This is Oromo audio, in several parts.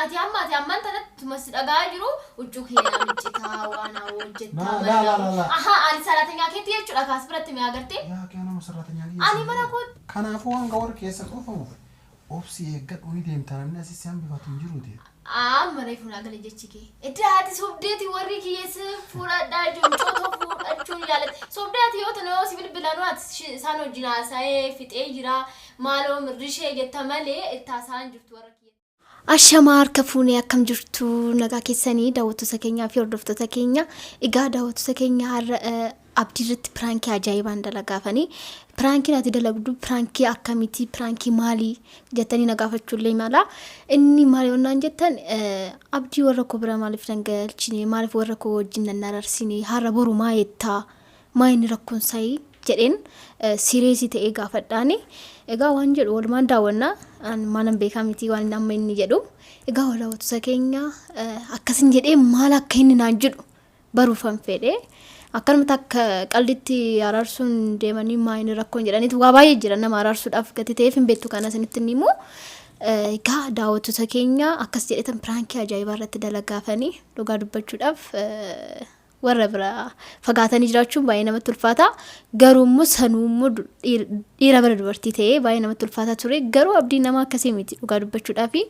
Ati amma ati ammaan tanatti tuma si dhaga'aa jiru huccuu kee naa miccitaa waan haa hojjettaa Laa, mana laa, laa, naa- laa, laa. Ahaa ani saraatanyaa keetti jechuudha kaas biratti mee agartee. Yaa kee nama saraatanyaa kiyya. Ani mana koo Kanaafuu hanga warri keessa dhufamuuf obsi eeggadhu ni deemta namni asii si hambifatu hin jiruuti. Amma reefu naa gale jechi kee. Edda ati sobdeeti warri kiyyeessa fuudhadhaa jiru fuudhachuun jaalladha. Sobdee ati yoo tana yoo si bilbilanuu ati isaan wajjin haasa'ee fixee jira maaloo mirrishee jetta malee itti haasa'aan jirtu warra kiyya. Ashamaa harka fuunee akkam jirtu nagaa keessanii daawwattoota keenyaa fi hordoftoota keenya. Egaa daawwattoota keenya har'a abdii irratti piraankii ajaa'ibaan dalagaafanii. Piraankiin ati dalagdu piraankii akkamiiti? Piraankii maalii? Jettanii na gaafachuullee mala. Inni maal yoonnaan jettan abdii warra koo bira maaliif nan galchine? Maaliif warra koo wajjin nan ararsine? Har'a boru maa jettaa? Maa inni rakkoon sayi? Jedheen sireesii ta'ee gaafadhaani. Egaa waan jedhu walumaan daawwanna. An maalan beekaa miti waan inni amma inni jedhu. Egaa daawwattoota keenya akkasin jedhee maal akka inni naan jedhu baruufan fedhe. Akkanumatti akka qalditti araarsuun deemanii maa inni rakkoon jedhaniitu waa baay'ee jira nama araarsuudhaaf gati ta'eef hin beektu kana isinitti hin himu. Egaa daawwattoota keenya akkas jedhetan piraankii ajaa'ibaa irratti dalagaafanii dhugaa dubbachuudhaaf warra bira fagaatanii jiraachuun baay'ee namatti ulfaata. Garuu immoo sanuu immoo dhiira bira dubartii ta'ee baay'ee namatti ulfaata ture. Garuu abdiin nama akkasii miti dhugaa dubbachuudhaafi.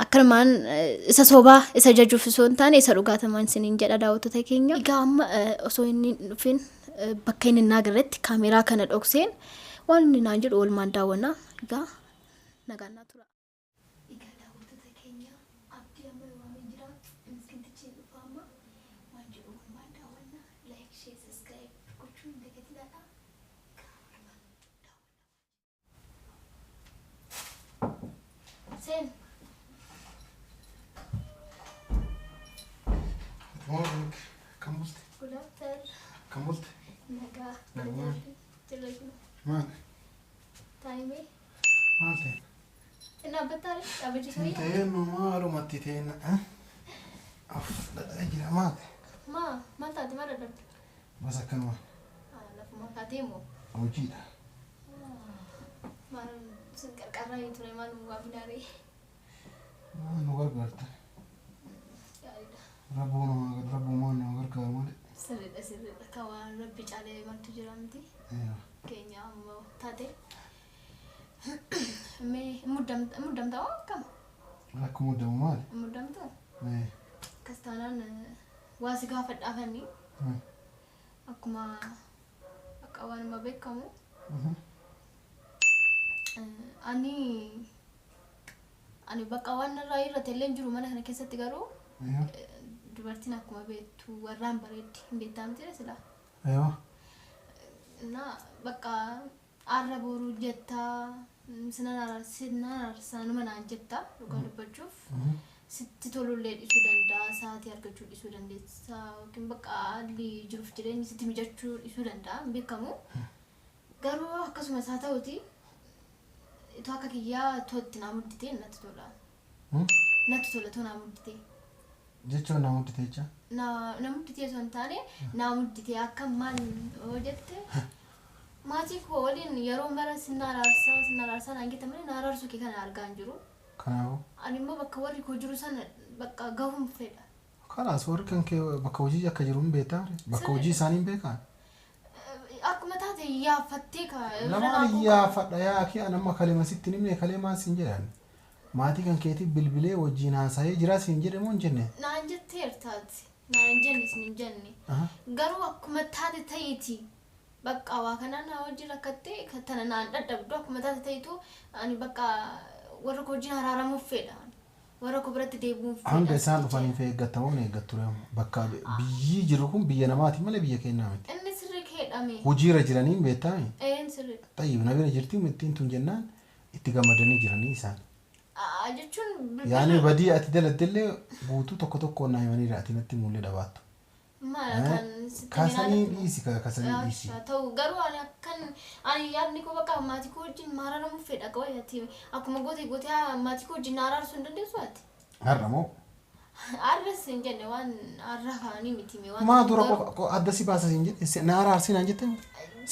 Akkanumaan isa sobaa isa jajuuf osoo hin taane isa dhugaatamaan isiniin jedha daawwattoota keenya. Egaa amma osoo inni hin dhufin bakka inni hin agarretti kaameeraa kana dhokseen waan inni naan jedhu oolmaan daawwanna. Egaa nagaan naa tura. Egaa daawwattoota keenya abdii amma waamee jira. Miskintichi hin dhufa amma waan jedhu oolmaan daawwanna. Like, share, subscribe gochuu hin dagatinaa. Egaa oolmaan daawwanna. Seen. Morning. Akkam bulte? Good after. Akkam bulte? Nagaa. Nagumaan. Jirra jiru. Maal? Taa'imee. Maal ta'e? Inni dhaabbataa dhaabbachuu Hin ta'een maalumatti ta'een. Of dhadhaa jira maal? Maa maal taate maal dadhabde? Bas akkanuma. Lafuma kaatee moo? Hojiidha. Maal sin qarqarraa hin ture maal nu waaminaaree? Maal nu gargaarta? Gaariidha. Rabbumaan nama gargaaru malee. Sirriidha sirriidha. Kan waan rabbi caalee maaltu jira miti? Keenya ammoo taate. Mee muddamta moo akkam? Akka muddamu maali? Muddamtu? Akkas taanaan waa si gaafadhaafanii akkuma akka waanuma beekamu ani bakka waan narraa irratti illee hin jiru mana kana keessatti garuu dubartiin akkuma beektu warraan bareeddi hin beektaa miti silaa. Na bakka arra boruu jettaa sinan araarsa numa naan jettaa dhugaa dubbachuuf sitti tolullee dhiisuu danda'a sa'aatii argachuu dhiisuu dandeessa yookiin bakka haalli jiruuf jireenyi sitti mijachuu dhiisuu danda'a hin beekamu. Garuu akkasumas haa ta'uti itoo akka kiyyaa itoo itti naa mudditee natti tola. Natti tola itoo naa mudditee. Jechuun naa mudditee jecha? Na mudditee osoo hin taane naa mudditee akka maal yoo jette maatii koo waliin yeroo mara sin araarsaa sin araarsaa naan jette malee na araarsuu kee kana argaa hin jiru. Kanaafuu? Ani immoo bakka warri koo jiru sana bakka gahuun fedha. Kalaas warri kan kee bakka hojii akka jiru hin beektaa? Bakka hojii isaanii hin beekaa? Akkuma taate yaaffattee ka. Lamaan yaafadha yaa kee an amma kalema sitti hin himne kalemaa siin jedhan. Maatii kan keetiif bilbilee wajjin haasa'ee jira siin jedhe moo hin jenne? Naan jetteertaati. Naan hin jenne sin hin jenne. Garuu akkuma taate ta'iiti. Bakka waa kanaan na wajjin rakkattee tana naan dadhabdu akkuma taate ta'itu ani bakka warra koo wajjin araaramuuf fedha. Warra koo biratti deebi'uuf fedha. Hanga isaan dhufaniif eeggatta moo hin eeggattu ree? Bakka biyyi jiru kun biyya namaati malee biyya keenyaa miti. Inni sirrii keedhame. Hojiirra jiranii hin beektaami? Een sirriidha. Tayyib na bira jirti mittiin tun jennaan itti gammadanii jiranii isaan. Jechuun Yaani badii ati daladdellee guutuu tokko tokkoon naa himaniira ati natti mul'ee dhabaattu. Maal kan sitti Kasanii minaan dhiisi kasanii dhiisi. Haa ta'u garuu ani akkan ani yaadni koo bakka maatii koo wajjin maararamuu fedha qaba ati akkuma goote gootee maatii koo wajjin na araarsuu hin dandeessu ati. Har'a moo? Arras hin jenne waan har'a kaanii miti mee waan Maa tokko dura garuu. qofa adda si baasa siin jedhe na araarsii naan jette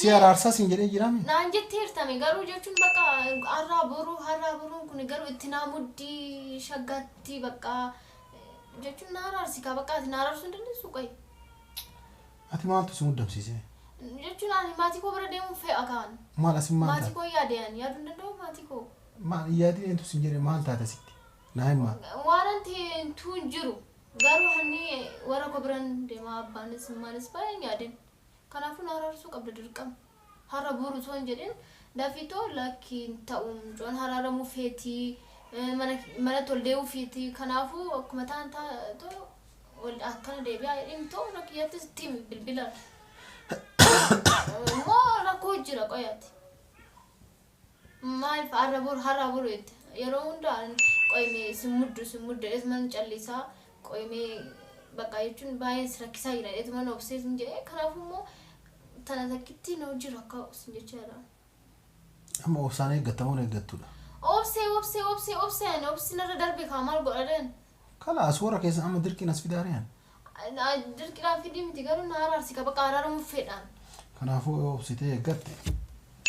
si araarsaa siin jedhee jiraami. Naan jetteertame garuu jechuun bakka har'aa boruu har'aa boruun kun garuu itti naa muddii shaggaatti bakka jechuun na araarsi kaa bakka ati na araarsuu hin dandeessu qoy. Ati maaltu si muddamsiise? Jechuun ani maatii koo bira deemuun fe'a kaan. Maal asin maal Maatii taate? koo yaade ani yaaduu hin danda'u maatii koo. Maal yaadii eentu siin jedhe maal taate sitti? Naa himaa. Waan anti tuu hin jiru garuu hanni warra koo biran deemaa abbaanis maalis baay'een yaadeen. Kanaafuu na araarsuu qabda dirqama. Har'a boru osoo hin jedhin dafitoo lakkiin ta'u mucoon haraaramuu feetii mana toldee'uu feetii kanaafuu akkuma ta'an ta'u wal akkana deebi'aa jedhin ta'u rakkiyyattis itti himi bilbilaan. Immoo rakkoo jira qoyaati. Maaliif har'a boru har'a boru jette yeroo hunda qoyimee sin muddu sin muddu jedheetuman callisaa qoyimee bakka jechuun baay'ee si rakkisaa jira jedheetuman obsee sin jedhee kanaafuu immoo tana takkitti na hojii rakkoo sin jechaa jira. Amma obsaan eeggattamuun eeggattudha. Obsee obsee obsee obsee ani obsi narra darbe kaa maal godha den. Kalaas warra keessa amma dirqiin as fidaa ari'an. Dirqiidhaan fidii miti garuu na araarsi ka bakka araaramuuf fedhaan. Kanaafuu yoo obsitee eeggatte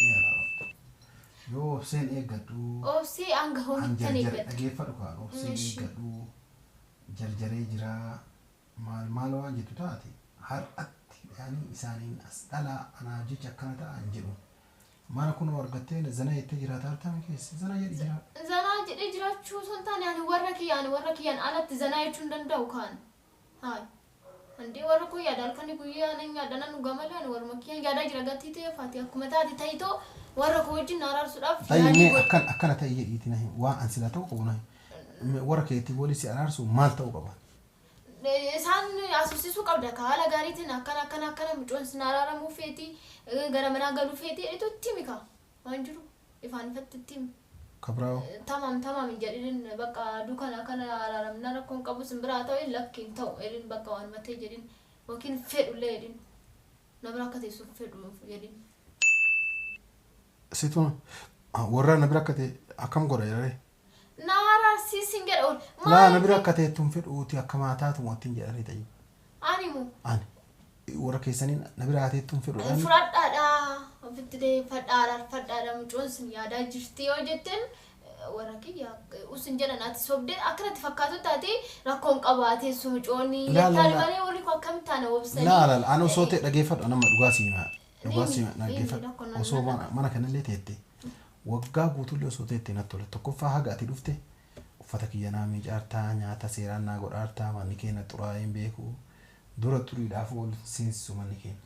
ni araaramta. Yoo obseen eeggadhu. Obsee hanga An hoomittan jarjare eeggadha. dhageeffadhu kaan obseen Ishi. eeggadhu jarjaree jira maal maal waan jettu taate har'atti yaani isaaniin as dhalaa anaaf jecha akkana ta'a hin jedhu. Mana kunoo argattee zana jettee jiraataa jirtami keessa zana jedhi jiraadhu. Zanaa jedhee jiraachuu osoo hin taane ani warra kiyya ani warra kiyyaan alatti zanaa jechuu hin danda'u kaan. Haay. Andee warra koo yaada halkanii guyyaa nan nyaadha nan dhuga malee ani warruma kiyyaan yaadaa jira gatii ta'eef ati akkuma taate ta'itoo warra koo wajjin na araarsuudhaaf Ta'i yaalii mee godhi. akkan akkana ta'i jedhiiti na himi waan an sila ta'u qabu na himi. Warra keetii wali si araarsu maal ta'uu qaba? Isaan haasofsiisuu qabda ka haala gaariitiin akkana akkana akkana mucoon sin araaramuu feeti gara manaa galuu feeti jedhitu itti himi ka waan jiru ifaan ifatti itti himi. Kabraa'oo. Tamaam tamaam hin jedhin bakka dukkana akkana araaramna rakkoon qabu sin biraa ta'u lakki hin ta'u jedhin bakka waan matee jedhin yookiin fedhullee jedhin na bira akka teessu fedhu jedhin. Situn warra na bira akka ta'e akkam godha jedhee. Na araarsiisin jedha ol. Laa na bira akka teettu hin fedhuuti akka maataa tumattiin jedhanii ta'i. Ani moo Ani warra keessaniin na bira haa teettu hin fedhu. Fudhadhaadha ofitti deeffadhaa araarfadhaadha mucoon sin yaadaa jirti yoo jetteen warra kiyya usin jedhan ati sobdee akkanatti fakkaatu taate rakkoon qabaatee su mucoonni Laa, laa, jettaan laa. malee warri koo akkamitti ana obsanii. Laa laa ani osoo ta'e dhageeffadhu nama dhugaa si hima. Dhugaa si hima Inni, dhaggeeffadhu. rakkoon Osoo nama mana kanallee teette waggaa guutuullee osoo teette natti tola. Tokkoffaa haga ati dhufte uffata kiyya naa miicaartaa nyaata seeraan naa godhaartaa manni keenya xuraa'ee hin beeku. Dura xuriidhaaf ol seensisu manni keenya.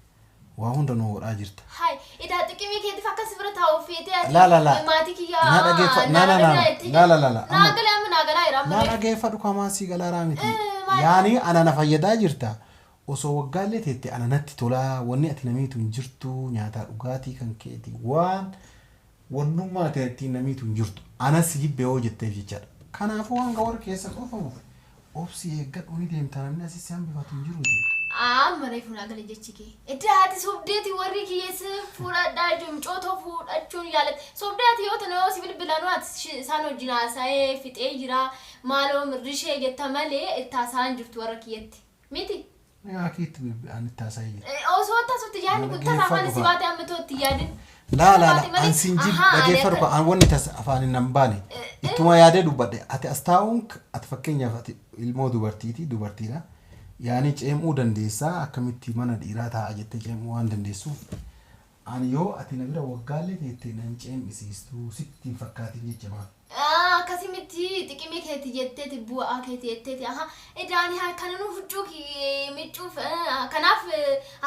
Waa hunda nuu godhaa jirta. Hai, idaa xiqimii keetiif akkas bira taa'u feetee ati Laa laa laa. maatii kiyyaa Naa dhageeffa- naa laa laa. Laa laa laa laa. Naa galee amma naa galaa jira amma Naa reefu. dhageeffadhu kamaa sii galaaraa miti. Maal? Yaani ana na fayyadaa jirta. Osoo waggaallee teette ana natti tolaa wanni ati namiitu hin jirtu nyaataa dhugaatii kan keeti waan wannummaa ati ittiin namiitu hin jirtu. Anas jibbe yoo jetteef jechaadha. Kanaafuu hanga warra keessa qofamuuf obsi eeggadhu ni deemta namni asii si hambifatu hin jiruuti. Amma reefu naa gale jechi kee. Iddoo ati sobdeeti warri kiyyeessa fuudhadhaa jiru mucootoo fuudhachuun yaalatte. Sobdee ati yoo ta'u si bilbilanuu ati isaan wajjin haasa'ee fixee jira maaloo mirrishee jetta malee itti haasa'aan jirtu warra kiyyatti. Miti? Yaa kiitti ani itti haasa'ee jira. Osoo taasutti yaadni kun tasa afaan si baate amma tootti yaadin. Laa laa laa an siin jib dhageeffadhu ka an wanni tas afaan hin baane ittuma yaadee dubbadhe ati as taa'uun ati fakkeenyaaf ati ilmoo dubartiiti dubartiidha yaani ceem'uu dandeessaa akkamitti mana dhiiraa taa'a jettee ceem'uu waan dandeessuuf ani yoo ati na bira waggaallee teette nan ceem'isiistu sitti hin fakkaatin jecha maal. Akkasii miti xiqimii keeti jetteeti bu'aa keeti jetteeti aha idaani kana nu huccuu miiccuuf kanaaf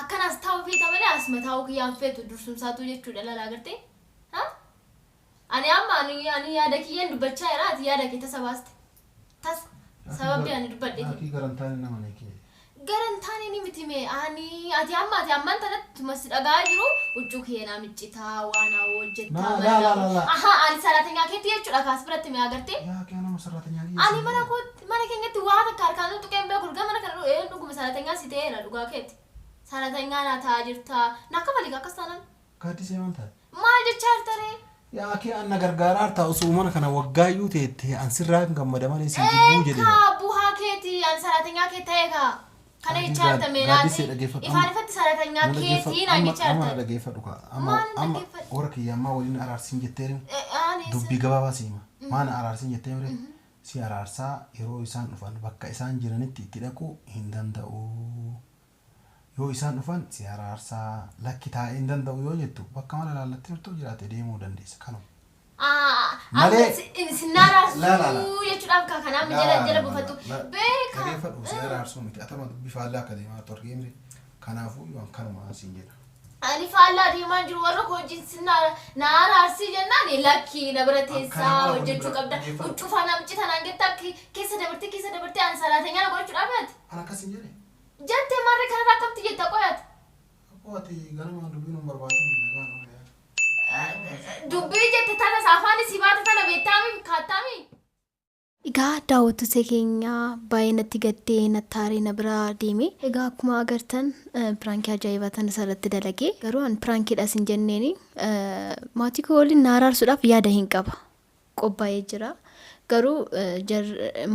akkanaas taa'u feeta malee asuma taa'uu kiyyaan feetu dursumsaatu jechuudha lalaa agartee. Ani amma ani yaada kiyyeen dubbachaa jira ati yaada kee tasa baaste. Tas sababni ani dubbadheeti. Akii garantaan nama ne kee. Garantaan inni miti mee ani ati amma ati ammaan tanatti masi dhagaa jiru huccuu kee naa miccitaa waan haa hojjettaa Laa, laa, laa, laa, laa. Aha ani saraatenyaa keetti jechuudha kaas biratti mee agartee. Yaa kee nama saraatenyaa Ani mana kootti mana keenyatti waa takka harkaan tuqeen beeku dhugaa mana kana dhuguma saraatenyaa si ta'eera dhugaa keetti. Saraatenyaa naa taa'aa jirta naa kafali akkas taanaan. Gaaddisee maal taate? Maal jechaa jirta ree? Yaa kee an na gargaaraa ta'a osoo mana kana waggaayyuu teette an sirraa hin gammada malee siin jibbuu jedhe. Eekaa bu'aa keeti. keeti an saraatanyaa kee ta'e kaa. Kana jechaa jirta Gaaddisee meenaati. dhaggeeffadhu. Ifaan ifatti saraatanyaa keetii naan jechaa Amma jirta. dhaggeeffadhu kaa. Amma Maal amma dhaggeeffadhu? warra kiyya ammaa waliin araarsiin jetteerin Ani dubbii gabaabaa si hima. Maana araarsiin jettee mire si araarsaa yeroo isaan dhufan bakka isaan jiranitti itti dhaquu hin danda'u. Yoo isaan dhufan si araarsaa lakki taa'ee hin danda'u yoo jettu bakka mana laallattee jirtu jiraate deemuu dandeessa kanuma. Malee- Sinna La, la, la. araarsuu jechuudhaaf kaa kanaaf jala jala buufattu. Beeka. Dhaggeeffadhu si araarsuu miti atama dubbii faallaa akka deemaa turte argee mire kanaafuu yoo kanuma siin jedha. Ani faallaa deemaa jiru warra koo wajjin sinna na araarsii jennaan lakki na bira teessaa Akkana hojjechuu qabda. dhaggeeffadhu. Huccuu faana miccita naan jetta akki keessa dabartee ani saraatanyaa na godhachuudhaaf yaati. Ana akkas hin jedhe. Jettee maarree kanarraa akkamti jetta qoyaati. Akkoo ati ganama dubbii nu barbaadin nagaan oole. Dubbii jette tana afaan isii baate tana beektaami kaattaami. Egaa daawwattoota keenya baay'ee natti gaddee natti aaree na biraa deeme. Egaa akkuma agartan piraankii ajaa'ibaa tana isarratti dalagee garuu an piraankiidhaas hin jenneeni maatii koo waliin na araarsuudhaaf yaada hin qaba. Qophaa'ee jira. Garuu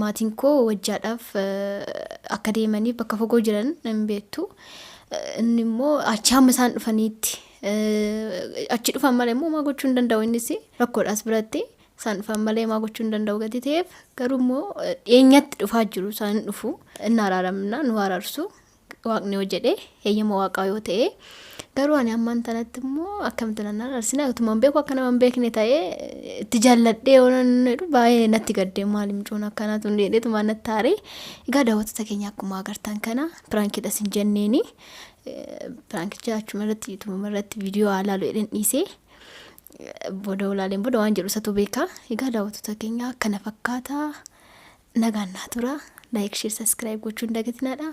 maatiin koo wajjaadhaaf akka deemanii bakka fagoo jiran hin beektu. Inni immoo achi hamma isaan dhufaniitti achi dhufan malee immoo maa gochuu hin danda'u innis rakkoodhaas biratti isaan dhufan malee maa gochuu hin danda'u gati ta'eef garuu immoo dhiyeenyatti dhufaa jiru isaan dhufu inni araaramna nu araarsu waaqni yoo jedhe heeyyama waaqaa yoo ta'e garuu ani ammaan tanatti immoo akkamitti nan araarsina utuma hin beeku akka nama hin beekne ta'ee itti jaalladhee yoo nan jedhu baay'ee natti gaddee maali mucoon akkanaatu hin jedheetuma natti aaree. Egaa daawwattoota keenya akkuma agartan kana piraankiidhas hin jenneeni piraankicha achuma irratti yuutuubuma irratti viidiyoo haa laalu jedheen dhiisee booda olaaleen booda waan jedhu isatu beeka. Egaa daawwattoota keenya akkana fakkaata. Nagaan naa tura. Like, share, subscribe gochuun dagatinaadha.